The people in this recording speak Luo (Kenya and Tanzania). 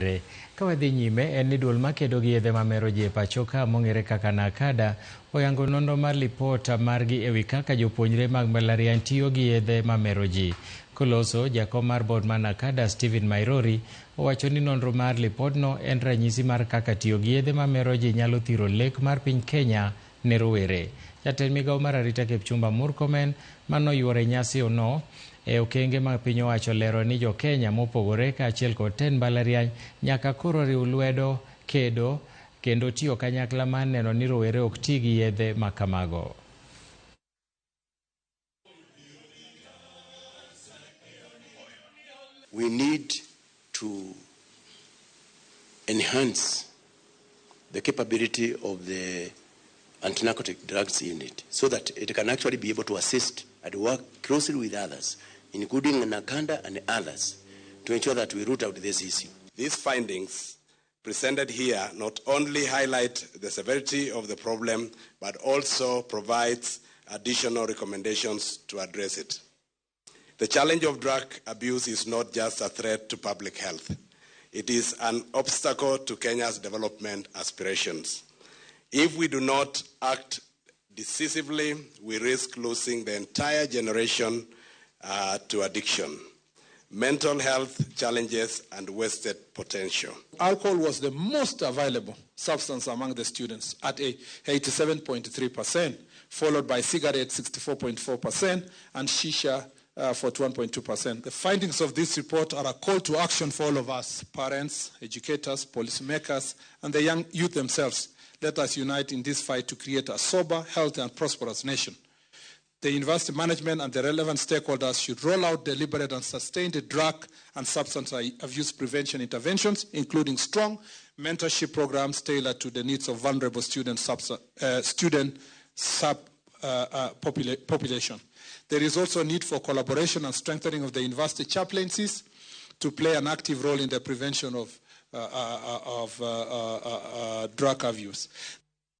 Ka wadhi nyime en ni duol makedo gi yedhe mamero ji e pacho ka mong'ere kaka NACADA oyango nonro mar lipot margi ewi kaka jopuonjre mag mbalariany tiyo gi yedhe mamero ji. Koloso, jakom mar board mar NACADA Stephen Mairori owacho ni nonro mar lipodno en ranyisi mar kaka tiyo gi yedhe mamero ji nyalo thiro lek mar piny Kenya ne rowere. Jatend migawo mar arita Kipchumba Murkomen manoyuoro e nyasi ono e okenge ma piny owacho lero ni jo-Kenya mopogore kaachiel kod tend mbalariany nyaka koro riw lwedo kedo kendo tiyo kanyakla mar neno ni rowere ok ti gi yedhe ma kamago. We need to enhance the capability of the anti-narcotic drugs unit so that it can actually be able to assist and work closely with others, including NACADA and others, to ensure that we root out this issue. These findings presented here not only highlight the severity of the problem, but also provides additional recommendations to address it. The challenge of drug abuse is not just a threat to public health. It is an obstacle to Kenya's development aspirations. If we do not act decisively, we risk losing the entire generation to addiction, mental health challenges, and wasted potential. Alcohol was the most available substance among the students at a 87.3%, followed by cigarettes 64.4% and shisha 41.2%. The findings of this report are a call to action for all of us, parents, educators, policymakers, and the young youth themselves. Let us unite in this fight to create a sober, healthy, and prosperous nation. The university management and the relevant stakeholders should roll out deliberate and sustained drug and substance abuse prevention interventions, including strong mentorship programs tailored to the needs of vulnerable student population. There is also a need for collaboration and strengthening of the university chaplaincies to play an active role in the prevention of drug abuse.